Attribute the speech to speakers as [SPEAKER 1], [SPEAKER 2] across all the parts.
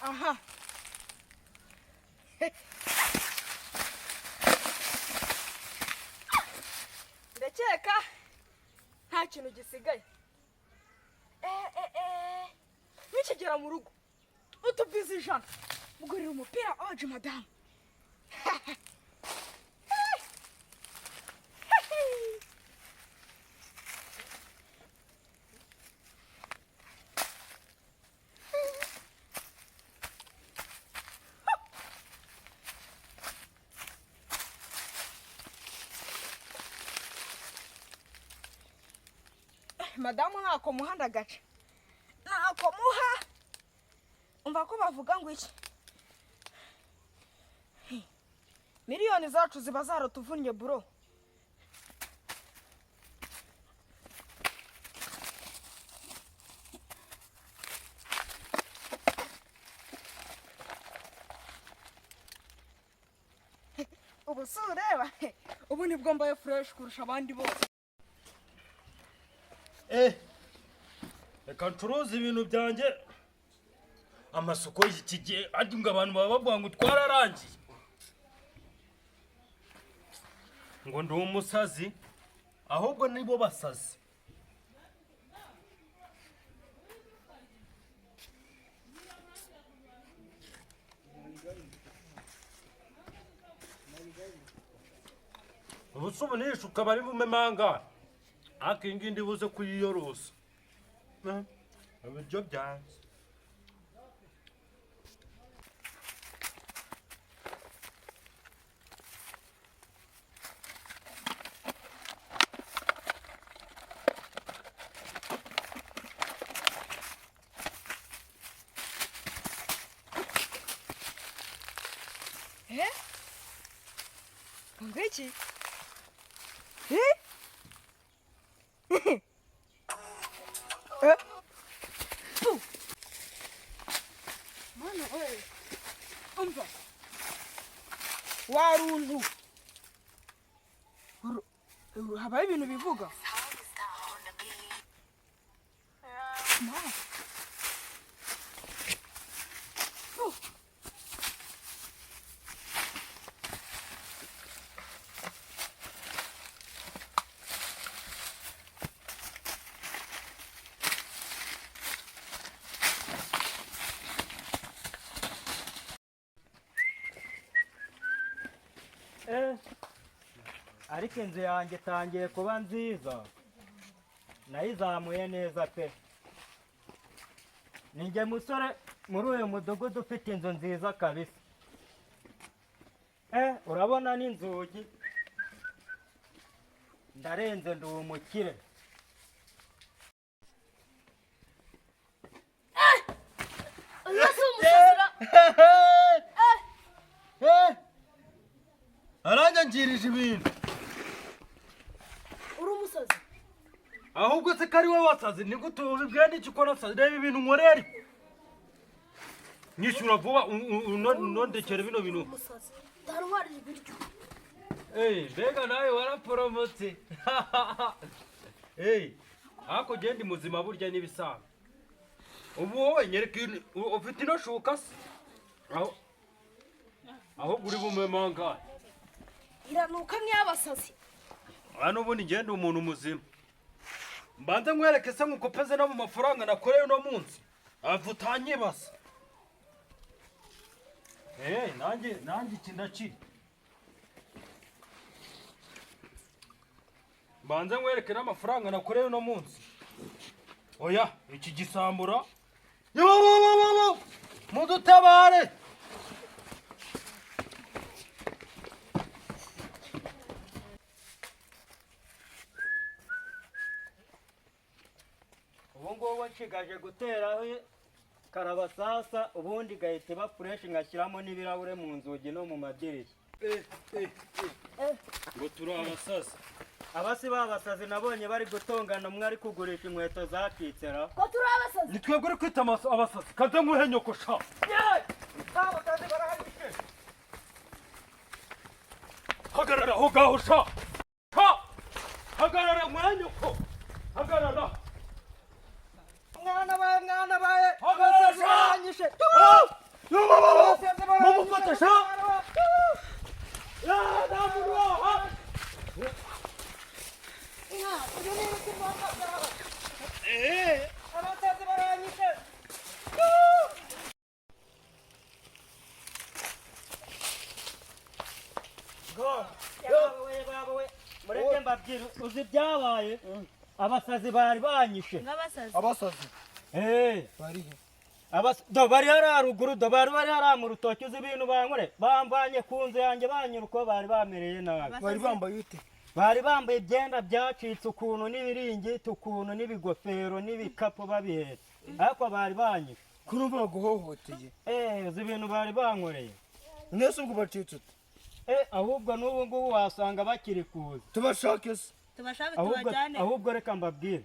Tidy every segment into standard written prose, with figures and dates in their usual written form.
[SPEAKER 1] Aha, ndakeka nta kintu gisigaye. Nikigera mu rugo utubizi 100 mugurira umupira oje madamu. Madamu ntako muha, ndagaca ntako muha. Umva ko bavuga ngo iki, miliyoni zacu ziba zaratuvunnye bro. Ubu si ureba, ubu nibwo mbaye fresh kurusha abandi bose.
[SPEAKER 2] Reka ncuruze ibintu byanjye. Amasoko y'iki gihe ariko ngo abantu baba bavuga ngo twararangiye, ngo ndi umusazi, ahubwo nibo basazi. Ubu se ubu nishuka bari bume mangara, ariko iyi ngiyi ndibuze kuyiyorosa. Ibiryo byanjye.
[SPEAKER 1] Eh? Ngo iki? Eh? Eh? Fu! Mana we! Umva! Waruntu! Habaho ibintu bivuga? Mana! Fu!
[SPEAKER 3] Ariko inzu yanjye itangiye kuba nziza, nayizamuye neza pe. Ninjye musore muri uyu mudugudu ufite inzu nziza kabisa. Urabona n'inzugi, ndarenze, ndi umukire.
[SPEAKER 4] Uyu si umusasira.
[SPEAKER 2] Aranyangirije ibintu.
[SPEAKER 4] Uri umusazi.
[SPEAKER 2] Ahubwo se ko ari wowe wasaze, ni gute ubibwira n'iki ko nasaze? Reba ibintu nkorera, ariko nyishyura vuba, unondekere bino bintu.
[SPEAKER 4] Umusazi ntarwarira ibiryo.
[SPEAKER 2] Mbega nawe waraporomotse! Ariko ugenda muzima burya n'ibisanzwe. Ubu wowe nyereka ufite ino shuka se, aho ahubwo uri bume mangahe?
[SPEAKER 4] Iranuka nk'iy'abasazi.
[SPEAKER 2] Hano ubundi ngenda umuntu muzima, mbanze nkwereke se nkukopeze no mu mafaranga nakoreye uno munsi, ava utanyibasa. Nanjye iki ndakiri, mbanze nkwereke n'amafaranga nakoreye uno munsi. Oya, iki gisambura yo mudutabare.
[SPEAKER 3] Ubu ngubu nshigaje guteraho Karabasasa ubundi igahita iba fresh, ngashyiramo n'ibirahure mu nzugi no mu madirishya.
[SPEAKER 2] Ngo turi abasazi?
[SPEAKER 3] Abasi babasazi nabonye bari gutongana, umwe ari kugurisha inkweto zacitse ra.
[SPEAKER 4] Ko turi abasazi?
[SPEAKER 2] Ni twebwe uri kwita abasazi? Kaze nkuhe nyoko sha. Hagarara aho ngaho sha. Sha, hagarara nkuhe nyoko, hagarara.
[SPEAKER 3] Mwana baye, mwana baye!
[SPEAKER 2] Hagarara sha!
[SPEAKER 3] Baranyishe!
[SPEAKER 2] Mumufate sha! Nta muntu waha.
[SPEAKER 3] Abasazi baranyishe! Bawe, bawe, mureke mbabwire, uzi ibyabaye? Abasazi bari banyishe.
[SPEAKER 1] Nk'abasazi?
[SPEAKER 5] Abasazi?
[SPEAKER 3] Eh.
[SPEAKER 5] Bari he?
[SPEAKER 3] Do bari hariya ruguru, do bari bari hariya mu rutoki. Uzi ibintu bankore? Bamvanye ku nzu yanjye, banyiruka, bari bamereye nabi.
[SPEAKER 5] Bari bambaye ute?
[SPEAKER 3] Bari bambaye ibyenda byacitse ukuntu, n'ibiringiti ukuntu, n'ibigofero n'ibikapu babihetse, ariko bari banyishe.
[SPEAKER 5] Ko numva baguhohoteye?
[SPEAKER 3] Eh, uzi ibintu bari bankoreye?
[SPEAKER 5] Mwese ubwo bacitse ute?
[SPEAKER 3] Eh, ahubwo n'ubu ngubu wasanga bakiri kuza.
[SPEAKER 5] Tubashake se?
[SPEAKER 1] Tubashake.
[SPEAKER 3] Ahubwo
[SPEAKER 1] Tubajyane.
[SPEAKER 3] Ahubwo reka mbabwire,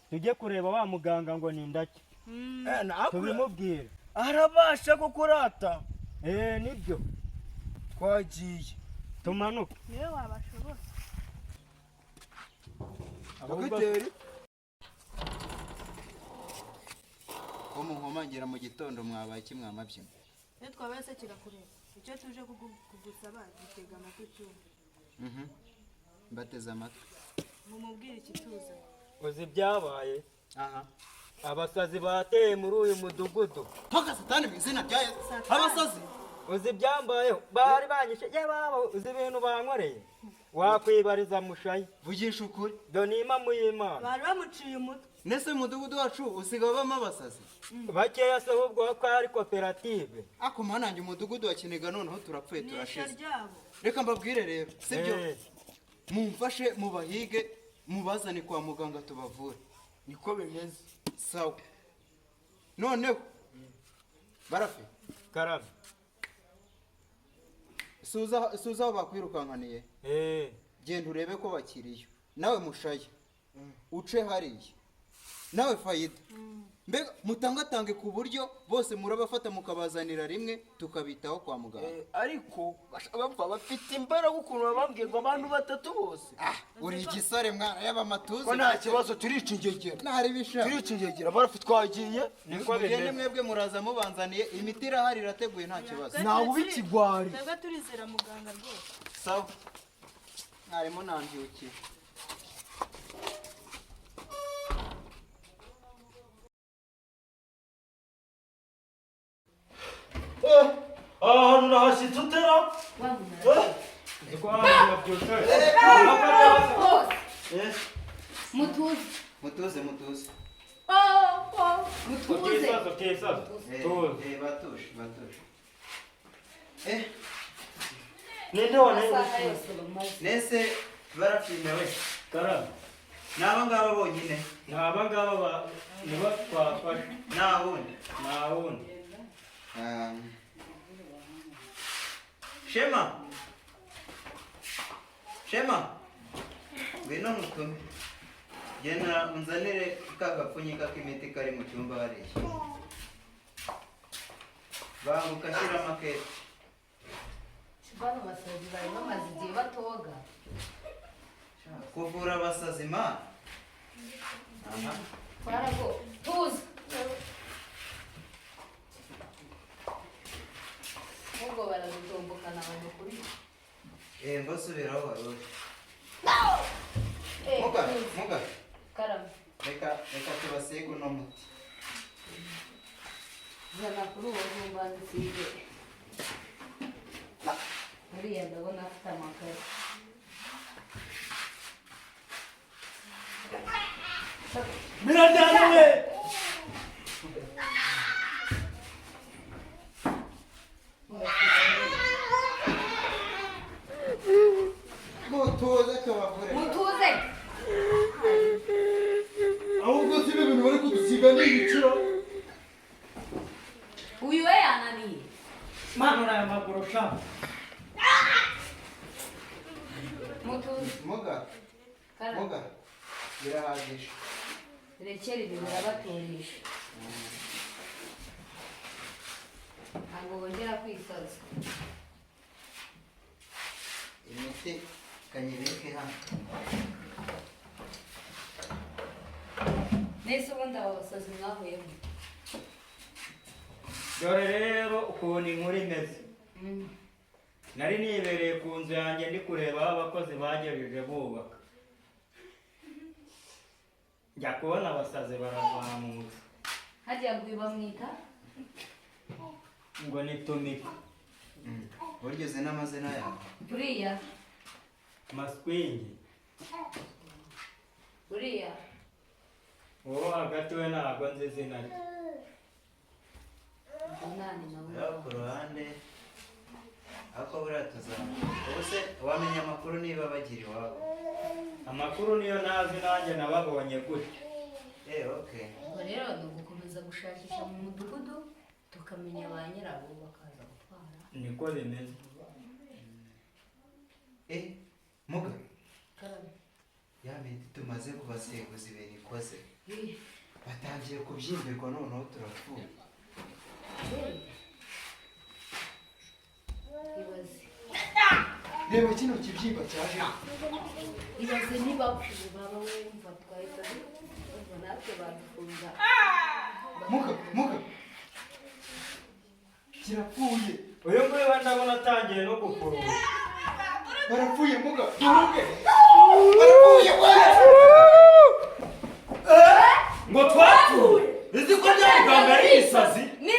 [SPEAKER 3] tujye kureba wa muganga ngo ni ndake.
[SPEAKER 5] Eh,
[SPEAKER 3] tubimubwire.
[SPEAKER 5] Arabasha kukurata.
[SPEAKER 3] Eh, nibyo.
[SPEAKER 5] Twagiye.
[SPEAKER 3] Tumanuke.
[SPEAKER 1] Niwe wabashobora.
[SPEAKER 3] Ahubwo
[SPEAKER 5] Dogiteri.
[SPEAKER 6] Ko munkomangira mu gitondo, mwabaye iki, mwamabyina?
[SPEAKER 1] Iyo twabaye se kirakureba? Icyo tuje kugusaba, gitega amatwi cyumva.
[SPEAKER 6] Mbateze amatwi.
[SPEAKER 1] Mumubwire ikituza.
[SPEAKER 3] Uzi ibyabaye?
[SPEAKER 6] Aha.
[SPEAKER 3] Abasazi bateye muri uyu mudugudu.
[SPEAKER 6] Toka satani mu izina rya Yesu! Abasazi?
[SPEAKER 3] Uzi ibyambayeho? Bari banyishe yababa. Uzi ibintu bankoreye? Wakwibariza mushayi.
[SPEAKER 6] Vugisha ukuri.
[SPEAKER 3] Do ni impamo y'Imana.
[SPEAKER 1] Bari bamuciye umutwe.
[SPEAKER 6] Nese umudugudu wacu usigaye ubamo abasazi?
[SPEAKER 3] Bakeya se, ahubwo ko ari koperative.
[SPEAKER 6] Ako manange, umudugudu wa Kiniga noneho turapfuye.
[SPEAKER 1] Ni ishyo
[SPEAKER 6] Turashize.
[SPEAKER 1] ryabo.
[SPEAKER 6] Reka mbabwire rero, sibyo?
[SPEAKER 3] Eh.
[SPEAKER 6] Mumfashe mubahige, mubazane kwa muganga tubavure.
[SPEAKER 5] Niko bimeze.
[SPEAKER 6] Sawa, noneho barafe.
[SPEAKER 3] Karame.
[SPEAKER 6] Suza aho bakwirukankaniye.
[SPEAKER 3] Eh.
[SPEAKER 6] Genda urebe ko bakiriyo. Nawe mushaya, uce hariya. Nawe Fayida, mbega mutangatange ku buryo bose murabafata mukabazanira rimwe, tukabitaho kwa muganga.
[SPEAKER 5] Eh, ariko bapfa bafite imbaraga ukuntu babambwiye ngo abantu batatu bose.
[SPEAKER 6] Ah, uri igisore mwana, yaba amatuza.
[SPEAKER 5] Ko nta kibazo, turica ingegera.
[SPEAKER 6] Ntaribisha.
[SPEAKER 5] Turica ingegera, barafi, twagiye.
[SPEAKER 3] Niko
[SPEAKER 6] Mugende.
[SPEAKER 3] bimeze.
[SPEAKER 6] Mwebwe muraza mubanzaniye imiti, irahari, irateguye, nta kibazo.
[SPEAKER 5] Ntawe uba ikigwari.
[SPEAKER 1] Twebwe turizera muganga rwose.
[SPEAKER 6] Sawa, mwarimu, nambyukiye.
[SPEAKER 2] Aha hantu nahashyitse utera.
[SPEAKER 3] Niko abantu babyutse.
[SPEAKER 7] Bose mutuze.
[SPEAKER 6] Mutuze, mutuze.
[SPEAKER 7] Mutuze.
[SPEAKER 3] Utisazo, utisazo.
[SPEAKER 6] Eh,
[SPEAKER 3] Tuze.
[SPEAKER 6] eh, batuje, batuje, eh.
[SPEAKER 3] Ninde wanenye?
[SPEAKER 7] Amasaha yose bamaze.
[SPEAKER 6] Nese barafime we?
[SPEAKER 3] Karame.
[SPEAKER 6] Ni aba ngaba bonyine?
[SPEAKER 3] Ni aba ngaba nibo twafashe.
[SPEAKER 6] Nta wundi?
[SPEAKER 3] Nta wundi.
[SPEAKER 6] Shema, Shema, ngwino mutume, genda unzanire ka gapfunyika k'imiti kari mu cyumba hariya. Banguka, shyiramo akete.
[SPEAKER 7] Bano basazi bari bamaze igihe batoga.
[SPEAKER 6] Kuvura abasazi ma, aha.
[SPEAKER 7] Twarago tuze, ahubwo baradutombokana abanyukuri.
[SPEAKER 6] Eh, ngo subiraho wari uri.
[SPEAKER 7] Eh,
[SPEAKER 6] Muga.
[SPEAKER 7] tuze.
[SPEAKER 6] Muga.
[SPEAKER 7] Karame.
[SPEAKER 6] Reka, reka tubasige uno muti.
[SPEAKER 7] Zana kuri uwo ngumba nzisige, uriya ndabona afite amakaye.
[SPEAKER 2] Mirajyana we.
[SPEAKER 6] Mutuze tubavure.
[SPEAKER 7] Mutuze.
[SPEAKER 5] Ahubwo si ibi bintu bari kudusiga ni ibiciro.
[SPEAKER 3] Manura aya maguru sha.
[SPEAKER 7] Mutuze.
[SPEAKER 6] Muga,
[SPEAKER 7] Karame.
[SPEAKER 6] muga, birahagije.
[SPEAKER 7] Rekera ibi birabaturisha, ntabwo bongera kwisaza.
[SPEAKER 6] Imiti kanyibike hano.
[SPEAKER 7] Nese ubundi aba basazi mwahuyemo?
[SPEAKER 3] Dore rero ukuntu inkuru imeze. Nari nibereye ku nzu yanjye, ndi kureba aho abakozi bagejeje bubaka, njya kubona abasazi barazamutse.
[SPEAKER 7] Harya ngo uyu bamwita?
[SPEAKER 3] Ngo ni Tumika.
[SPEAKER 6] Burya uzi n'amazina yabo?
[SPEAKER 7] Uriya?
[SPEAKER 3] Maswingi.
[SPEAKER 7] Uriya?
[SPEAKER 3] Uwo hagati we ntabwo nzi izina rye.
[SPEAKER 7] Bunani nawe.
[SPEAKER 6] Rero ku ruhande, ariko buriya tuzaba, ubu se wamenya amakuru niba bagira iwabo?
[SPEAKER 3] Amakuru niyo ntazi, nanjye nababonye gutya.
[SPEAKER 6] Eh, okay.
[SPEAKER 7] Ubwo rero ni ugukomeza gushakisha mu mudugudu, tukamenya ba nyirabo bakaza gutwara.
[SPEAKER 3] Niko bimeze.
[SPEAKER 6] Eh, muga.
[SPEAKER 7] Karame.
[SPEAKER 6] Ya miti tumaze kubaseguza ibintu ikoze.
[SPEAKER 7] Eh,
[SPEAKER 6] Batangiye kubyimbirwa, noneho turapfuye.
[SPEAKER 7] Eh. Ibaze.
[SPEAKER 6] Reba kino kibyimba cyaje.
[SPEAKER 7] Ibaze niba bapfuye, baba wumva twahita wumva natwe badufunga.
[SPEAKER 6] Muga, muga, kirapfuye.
[SPEAKER 3] Uyu nguyu we ndabona atangiye no gukurura.
[SPEAKER 6] Barapfuye, muga, duhuge, barapfuye we.
[SPEAKER 2] Ngo twapfuye? Uzi ko byari bwa mbere ari ibisazi.
[SPEAKER 1] Ni